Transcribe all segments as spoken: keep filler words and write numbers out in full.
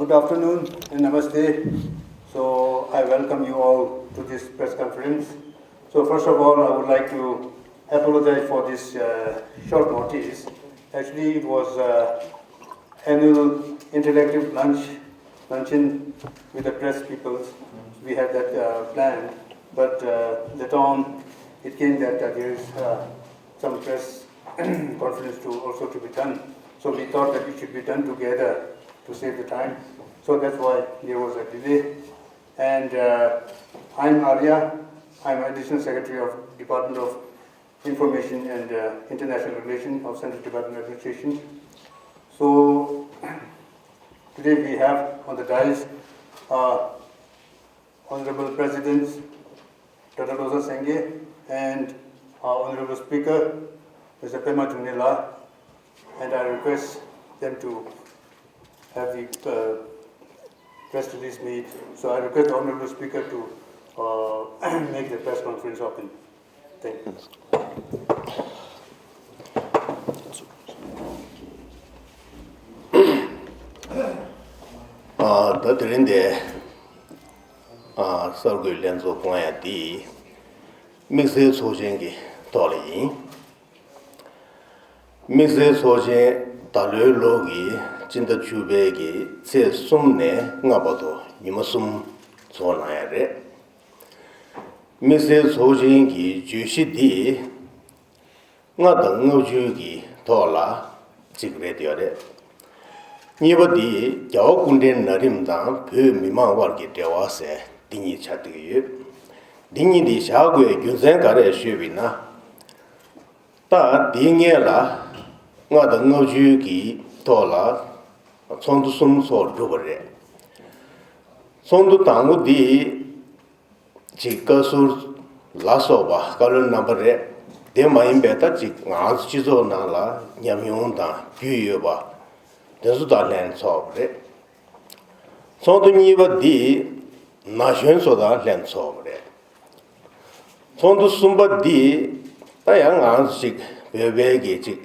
Good afternoon and namaste. So I welcome you all to this press conference. So first of all, I would like to apologize for this uh, short notice. Actually, it was uh, annual interactive lunch luncheon with the press people. We had that uh, planned, but uh, later on it came that uh, there is uh, some press conference to also to be done. So we thought that it should be done together to save the time. So that's why there was a delay. And uh, I'm Arya. I'm Additional Secretary of Department of Information and uh, International Relation of Central Tibetan Administration. So today we have on the dais uh, Honorable President Doctor Losar Singye and our Honorable Speaker, Mister Pema Junela, and I request them to have the uh, press release made. So I request the Honorable Speaker to uh, make the press conference open. Thank you. ཨ། ད་དེ་རིང་འདི་ཨ་གསར་འགོད་ལྷན་ཚོགས་བསྐོང་ཡ་འདི་དམིགས་བསལ་ཚོགས་ཆེན་གྱི་ཐོག་ལ་ཡིན། དམིགས་བསལ་ཚོགས་ཆེན་ད་ལོའི་ལོ་གི་སྤྱི་ཟླ་བཅུ་པའི་གི་ཚེས་གསུམ་ནས་ལྔ་བར་དུ་ཉི་མ་གསུམ་ཚོགས་གནང་ཡ་རེད། དམིགས་བསལ་ཚོགས་ཆེན་གྱི་བརྗོད་གཞི་འདི་ལྔ་དང་ལྔ་བཅུ་གི་ཐོག་ལ་གཅིག་རེད་ཡོད་རེད། གཉིས་པ་འདི་རྒྱལ་བ་སྐུ་ཕྲེང་ན་རིམ་དང་བོད་མི་མང་དབར་གྱི་འབྲེལ་བ་ཟེར་འདི་གཉིས་ཆགས་བསྡད་ཀྱི་ཡོད། འདི་གཉིས་འདི་བཞག་དགོས་རྒྱུ་མཚན་ག་རེ་ཞུས་པ་ཡིན་ན། ད་འདིའི་སྔོན་ལ་ལྔ་དང་ལྔ་བཅུ་གི་ཐོག་ལ་ཚོགས་འདུ་གསུམ་ཚོགས་གྲུབ་པ་རེད། ཚོགས་འདུ་དང་པོ་འདི་ཅིག་བཀའ་ཟུར་ལ་སོགས་པ་བཀའ་བློན་རྣམ་པ་རེད། དེ་མ་ཡིན་པའི་ད་ཅིག་ང་ཚོ་སྤྱི་ཚོགས་ནང་ལ་ཉམས་མྱོང་དང་རྒྱུས་ཡོད་པ་དེ་ཚོ་དང་ལྷན་ཚོགས་པ་རེད། ཚོགས་འདུ་གཉིས་པ་འདི་ན་གཞོན་ཚོ་དང་ལྷན་ཚོགས་པ་རེད། ཚོགས་འདུ་གསུམ་པ་འདི་ད་ཡང་ང་ཚོ་ཅིག་བོད་པའི་གི་ཅིག་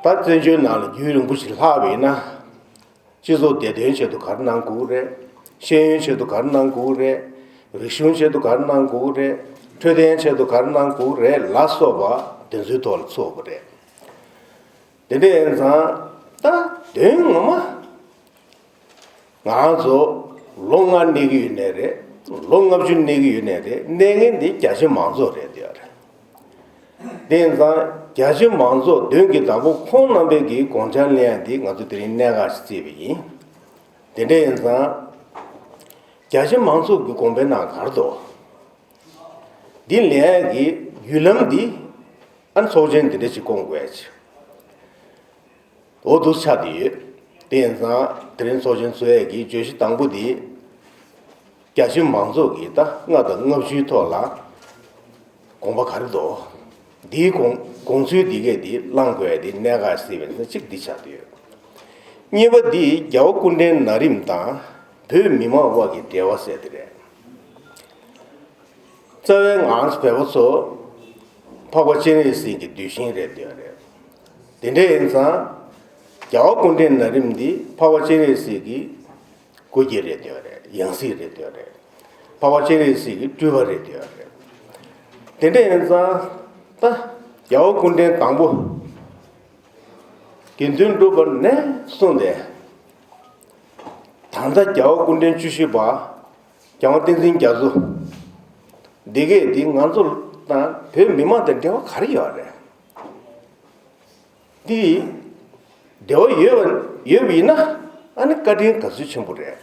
ད་བཙན་བྱོལ་ནང་ལ་རྒྱུན་རིང་པོ་ཞིག་ལྷག་པ་ཡིན་ན། སྤྱི་ཚོགས་བདེ་དོན་ཆེད་དུ་ག་རེ་གནང་དགོས་རེད། ཤེས་ཡོན་ཆེད་དུ་ག་རེ་གནང་དགོས་རེད། རིག་གཞུང་ཆེད་དུ་ག་རེ་གནང་དགོས་རེད། འཕྲོད་བསྟེན་ཆེད་དུ་ག་རེ་གནང་དགོས་རེད་ལ་སོགས་པ་དེ་ཚོའི་ཐོག་ལ་ཚོགས་པ་རེད། དེ་འདྲ་ཡིན་ཙང་ད་དོན་ངོ་མ་ང་ཚོ་ལོ་ལྔ་གནས་ཀྱི་ཡོད་ནའི་རེད། ལོ་ལྔ་བཅུ་གནས་ཀྱི་ཡོད་ནའི་རེད། གནས་མཁན་འདི་རྒྱ་ཆེ་མང་ཚོགས་རེད་འདོད་རེད། དེ་ཡིན་ཙང་རྒྱ་ཆེ་མང་ཚོགས་མདུན་གྱི་བདག་པོ་ཁོང་རྣམ་པས་ཀྱི་དགོངས་འཆར་ལེན་ཡ་འདི་ང་ཚོ་དེ་རིང་གནད་འགག་ཞིག་བརྩིས་པ་ཡིན། དེ་འདྲ་ཡིན་ཙང་རྒྱ་ཆེ་མང་ཚོགས་ཀྱི་དགོངས་པའི་ནང་ག་རེ་འདུག་འདི་ལེན་ཡ་གི་བརྒྱུད་ལམ་འདི་ཨ་ནི་ཚོགས་ཆེན་འདི་འདྲ་ཞིག་བསྐོང་དགོས་ཡ་ཅིག་འོ་འདུག་ཆགས་བསྡད་ཡོད། དེ་ཡིན་ཙང་དེ་རིང་ཚོགས་ཆེན་ཚོགས་ཡས་ཀྱི་བརྗོད་གཞི་དང་པོ་འདི་རྒྱ་ཆེ་མང་ཚོགས་ཀྱིས་ད་ལྔ་དང་ལྔ་བཅུའི་ཐོག་ལ་དགོངས་པ་ག་རེ་འདུག་འདིའི་དགོངས་དགོངས་ཚུལ་འདི་གས་འདི་བླང་དགོས་ཡ་འདི་གནད་འགག་ཞིག་ཡིན་ཙང་གཅིག་འདི་ཆགས་བསྡད་ཡོད། གཉིས་པ་འདི་རྒྱལ་བ་སྐུ་ཕྲེང་ན་རིམ་དང་བོད་མི་མང་དབར་གྱི་འབྲེལ་བ་ཟེར་དེ་རེད། རྩ་བའི་ང་རང་ཚོ་བོད་པ་ཚོ་འཕགས་པ་སྤྱན་རས་གཟིགས་ཀྱི་གདུལ་ཞིང་རེད་འདོད་རེད། དེ་འདྲ་ཡིན་ཙང་རྒྱལ་བ་སྐུ་ཕྲེང་ན་རིམ་འདི་འཕགས་པ་སྤྱན་རས་གཟིགས་ཀྱི་སྐུ་སྐྱེ་རེད་འདོད་རེད། ཡང་སྲིད་རེད་འདོད་རེད། འཕགས་པ་སྤྱན་རས་གཟིགས་ཀྱི་སྤྲུལ་པ་རེད་འདོད་རེད། དེ་འདྲ་ཡིན་ཙང་ད་རྒྱལ་བ་སྐུ་ཕྲེང་དང་པོ་དགེ་འདུན་གྲུབ་པ་ནས་བཟུང་སྟེ། ད་ལྟ་རྒྱལ་བ་སྐུ་ཕྲེང་བཅུ་བཞི་པ་རྒྱལ་དབང་བསྟན་འཛིན་རྒྱ་མཚོ་འདི་གས་འདི་ང་ཚོ་དང་བོད་མི་མང་དང་འབྲེལ་བ་ག་རེ་ཡོད་རེད། འདི་འབྲེལ་བ་ཡོད་པ་ཡོད་པ་ཡིན་ན་ཨ་ནི་བཀའ་དྲིན་ག་ཚོད་ཆེན་པོ་རེད།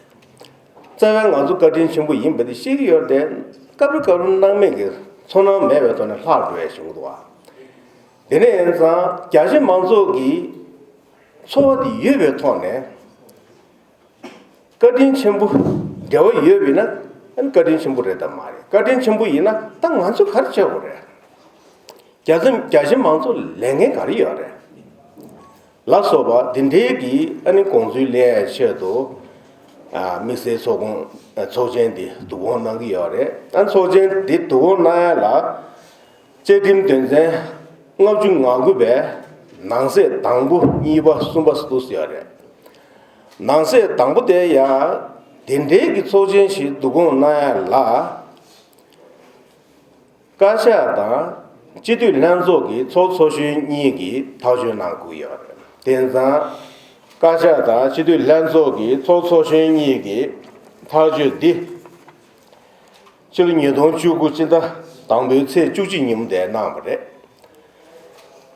རྩ་བའི་ང་ཚོ་བཀའ་དྲིན་ཆེན་པོ་ཡིན་པ་འདི་ཤེས་ཀྱི་ཡོད་རེད། སྐབས་རེ་སྐབས་རེ་སྣང་མེད་ཀྱི་ཚོར་སྣང་མེད་པའི་ཐོག་ནས་ལྷག་འགྲོ་ཡ་བྱུང་འདུག་བ། དེ་ནས་ཡིན་ཙང་རྒྱ་ཆེ་མང་ཚོགས་ཀྱི་ཚོར་བ་དེ་ཡོད་པའི་ཐོག་ནས་བཀའ་དྲིན་ཆེན་པོ་འབྲེལ་བ་ཡོད་པ་ཡིན་ན་ཨ་ནི་བཀའ་དྲིན་ཆེན་པོ་རེད་དམ་མ་རེད། བཀའ་དྲིན་ཆེན་པོ་ཡིན་ན་ད་ང་ཚོས་ག་རེ་བྱེད་དགོས་རེད། རྒྱ་ཆེ་རྒྱ་ཆེ་མང་ཚོགས་ལས་འགན་ག་རེ་ཡོད་རེད་ལ་སོགས་པ་འདི་འདྲའི་གི་ཨ་ནི་དགོངས་ཚུལ་གླེང་ཡའི་ཆེད་དུ་ཨ་དམིགས་བསལ་ཚོགས་ཁང་ཚོགས་ཆེན་འདི་བསྡུ་སྐོང་གནང་གི་ཡོད་རེད། ཨ་ཚོགས་ཆེན་འདི་བསྡུ་སྐོང་གནང་ཡ་ལ་བཅའ་ཁྲིམས་དོན་ཚན་ལྔ་བཅུ་ང་དགུ་པའི་ནང་གསེས་དང་པོ་གཉིས་པ་གསུམ་པ་སོགས་ཡོད་རེད། ནང་གསེས་དང་པོ་དེ་ཡང་དེ་འབྲེལ་གྱི་ཚོགས་ཆེན་ཞིག་བསྡུ་སྐོང་གནང་ཡ་ལ། བཀའ་ཤག་དང་སྤྱི་འཐུས་ལྷན་ཚོགས་ཀྱི་ཚོགས་ཚོགས་གཞོན་གཉིས་ཀྱིས་ཐག་གཅོད་གནང་དགོས་ཡོད་རེད། དེ་ཙང་བཀའ་ཤག་དང་སྤྱི་འཐུས་ལྷན་ཚོགས་ཀྱི་ཚོགས་ཚོགས་གཞོན་གཉིས་ཀྱིས་ཐག་གཅོད་འདི་ཕྱི་ལོ་ཉིས་སྟོང་བཅུ་དགུ་སྤྱི་ཟླ་དང་པོའི་ཚེས་བཅུ་གཅིག་ཉིན་མོ་དེ་གནང་བ་རེད།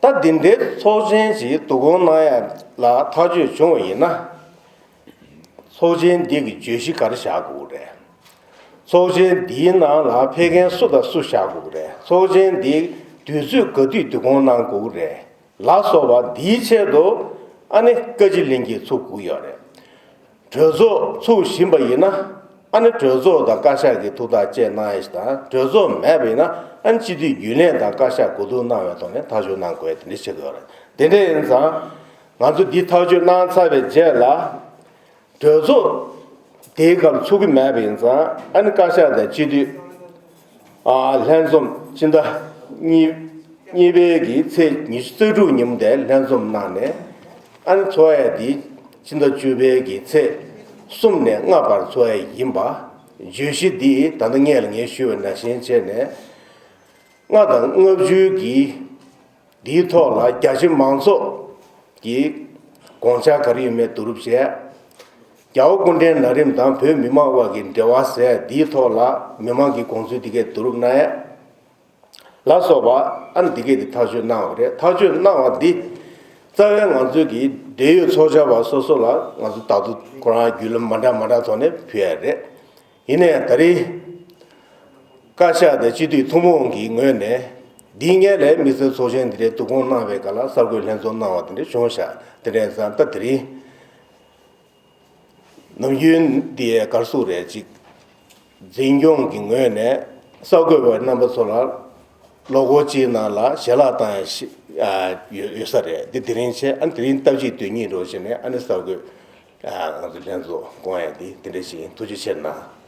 ད་འདི་འདྲའི་ཚོགས་ཆེན་ཞིག་བསྡུ་སྐོང་གནང་ཡ་ལ་ཐག་གཅོད་བྱུང་བ་ཡིན་ན། ཚོགས་ཆེན་འདི་གི་བརྗོད་གཞི་ག་རེ་བཞག་དགོས་རེད། ཚོགས་ཆེན་འདིའི་ནང་ལ་ཕེབས་མཁན་སུ་དང་སུ་བཞག་དགོས་རེད། ཚོགས་ཆེན་འདི་དུས་ཚོད་ག་དུས་བསྡུ་སྐོང་གནང་དགོས་རེད་ལ་སོགས་པ་འདིའི་ཆེད་དུ་ཨ་ནི་བཀའ་སྤྱི་ལྷན་རྒྱས་ཚུགས་དགོས་ཡོད་རེད། གྲོས་ཚོགས་ཚུགས་བཞིན་པ་ཡིན་ན་ཨ་ནི་གྲོས་ཚོགས་དང་བཀའ་ཤག་གི་ཐུགས་ཐག་བཅད་གནང་ཡ་ཞིག་དང་། གྲོས་ཚོགས་མེད་པ་ཡིན་ན་ཨ་ནི་སྤྱི་འཐུས་རྒྱུན་ལས་དང་བཀའ་ཤག་གོ་བསྡུར་གནང་བའི་ཐོག་ནས་ཐག་གཅོད་གནང་དགོས་ཡ་དེ་འདྲ་བྱེད་དགོས་ཡོད་རེད། དེ་འདྲ་ཡིན་ཙང་། ང་ཚོ་འདི་ཐག་གཅོད་གནང་ཚར་བའི་རྗེས་ལ་གྲོས་ཚོགས་དེའི་སྐབས་ཚུགས་ཀྱི་མེད་པ་ཡིན་ཙང་ཨ་ནི་བཀའ་ཤག་དང་སྤྱི་འཐུས་ཨ་ལྷན་འཛོམས་སྤྱི་ཟླ་གཉིས་གཉིས་པའི་གི་ཚེས་ཉི་ཤུ་རྩ་དྲུག་ཉིན་མོ་དེ་ལྷན་འཛོམས་གནང་ནས་ཨ་ནི་ཚོགས་ཡ་འདི་སྤྱི་ཟླ་བཅུ་པའི་གི་ཚེས་གསུམ་ནས་ལྔ་བར་ཚོགས་ཡ་ཡིན་པ། བརྗོད་གཞི་འདི་ད་ལྟ་སྔོན་ལ་ངས་ཞུས་པ་ནང་བཞིན་བྱས་ནས་ལྔ་དང་ལྔ་བཅུའི་གི་འདིའི་ཐོག་ལ་རྒྱ་ཆེ་མང་ཚོགས་ཀྱི་དགོངས་འཆར་ག་རེ་ཡོད་མེད་བསྡུ་རུབ་བྱས། རྒྱལ་བ་སྐུ་ཕྲེང་ན་རིམ་དང་བོད་མི་མང་དབར་གྱི་འབྲེལ་བ་ཟེར་འདིའི་ཐོག་ལ་མི་མང་གི་དགོངས་ཚུལ་འདི་གས་བསྡུ་རུབ་གནང་ཡས་ལ་སོགས་པ་ཨ་ནི་འདི་གས་དེ་ཐག་གཅོད་གནང་བ་རེད། ཐག་གཅོད་གནང་བ་འདི་རྩ་བའི་ང་ཚོའི་གི་འབྲེལ་ཡོད་ཚོགས་བཅར་བ་སོ་སོ་ལ་ང་ཚོ་ད་དུང་ཁོ་རང་བརྒྱུད་ལམ་མ་འདྲ་མ་འདྲ་ཐོག་ནས་ཕུལ་ཡ་རེད། ཡིན་ནའི་ད་རེས་བཀའ་ཤག་དང་སྤྱི་འཐུས་ཐུན་མོང་གི་ངོས་ནས་འདི་སྔོན་ལ་དམིགས་བསལ་ཚོགས་ཆེན་འདི་འདྲའི་བསྡུ་སྐོང་གནང་བའི་སྐབས་ལ་གསར་འགོད་ལྷན་ཚོགས་གནང་བ་དེ་འདྲ་བྱུང་ཤག་དེ་འདྲ་ཡིན་ཙང་ད་དེ་རིང་ནམ་རྒྱུན་འདི་གར་སོང་རེད་ཅིག་འཛིན་སྐྱོང་གི་ངོས་ནས་གསར་འགོད་པ་རྣམ་པ་ཚོ་ལ་ལོ་འཁོར་གཅིག་ནང་ལ་ཞལ་ལག་བཏང་ཡ་ཞིག་ཡོད་ས་རེད། འདི་དེ་རིང་བྱས་ཨ་ནི་དེ་རིང་སྟབས་གཅིག་དོན་གཉིས་འགྲོ་བྱས་ནས་ཨ་ནི་གསར་འགོད། ང་ཚོ་ལྷན་ཚོགས་སྐོང་ཡ་འདི་འདི་འདྲ་ཞིག་ཡིན། ཐུགས་རྗེ་ཆེ་གནང་།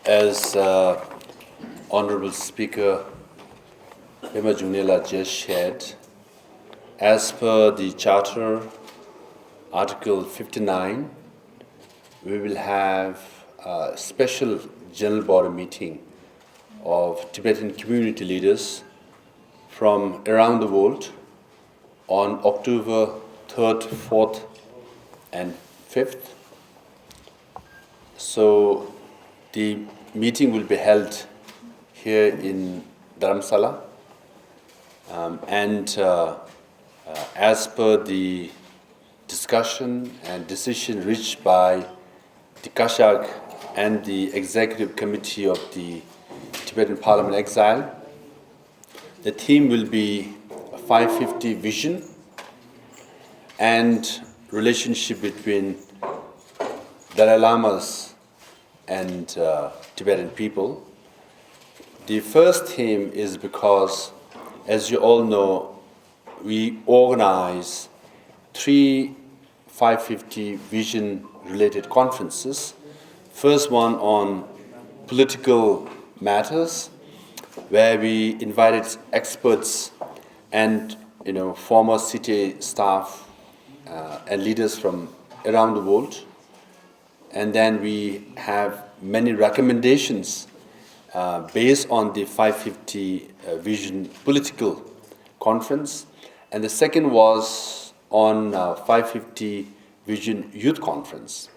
As uh, Honorable Speaker Pema Jungnela just shared, as per the Charter, Article fifty-nine, we will have a special general body meeting of Tibetan community leaders from around the world on October third, fourth, and fifth. So the meeting will be held here in Dharamsala. Um, and uh, uh, as per the discussion and decision reached by the Kashag and the Executive Committee of the Tibetan Parliament Exile, the theme will be five fifty vision and relationship between Dalai Lamas and uh, Tibetan people. The first theme is because, as you all know, we organize three five fifty vision related conferences. First one on political matters, where we invited experts and, you know, former C T A staff uh, and leaders from around the world. And then we have many recommendations uh, based on the five fifty uh, Vision Political Conference. And the second was on uh, five fifty Vision Youth Conference.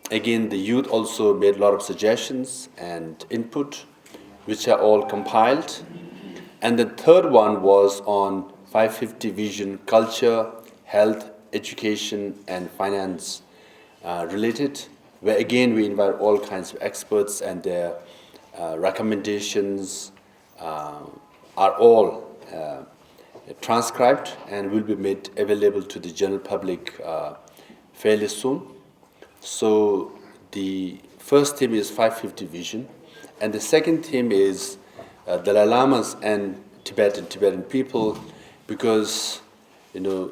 Again, the youth also made a lot of suggestions and input, which are all compiled. And the third one was on five fifty Vision Culture, Health, Education, and Finance uh, related, where again we invite all kinds of experts and their uh, recommendations uh, are all uh, transcribed and will be made available to the general public uh, fairly soon. So the first theme is five fifty vision, and the second theme is uh, Dalai Lamas and Tibetan Tibetan people, because, you know,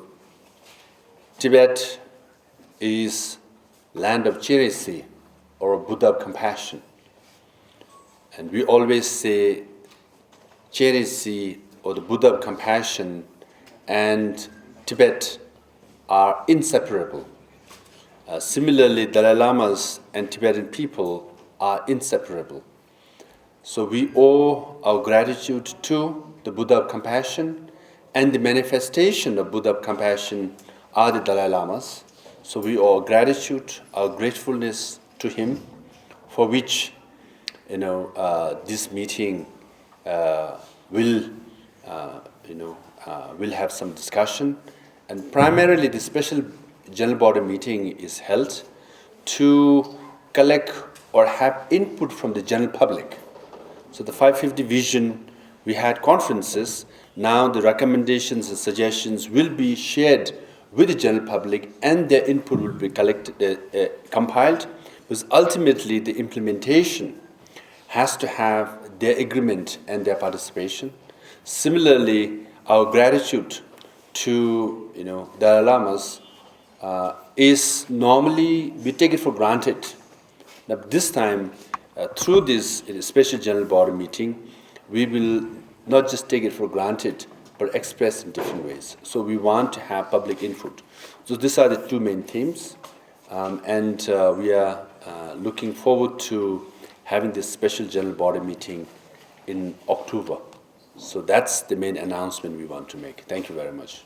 Tibet is land of charity or Buddha of compassion. And we always say Charity or the Buddha of compassion and Tibet are inseparable. Uh, similarly, Dalai Lamas and Tibetan people are inseparable. So we owe our gratitude to the Buddha of compassion, and the manifestation of Buddha of compassion are the Dalai Lamas. So we owe gratitude, our gratefulness to him, for which, you know, uh, this meeting uh, will, uh, you know, uh, will have some discussion. And primarily, the special general body meeting is held to collect or have input from the general public. So the five fifty vision, we had conferences. Now the recommendations and suggestions will be shared with the general public, and their input will be collected, uh, uh, compiled, because ultimately the implementation has to have their agreement and their participation. Similarly, our gratitude to, you know, Dalai Lamas uh, is normally we take it for granted. Now, this time, uh, through this, uh, special general body meeting, we will not just take it for granted, but express in different ways. So we want to have public input. So these are the two main themes, um, and uh, we are uh, looking forward to having this special general body meeting in October. So that's the main announcement we want to make. Thank you very much.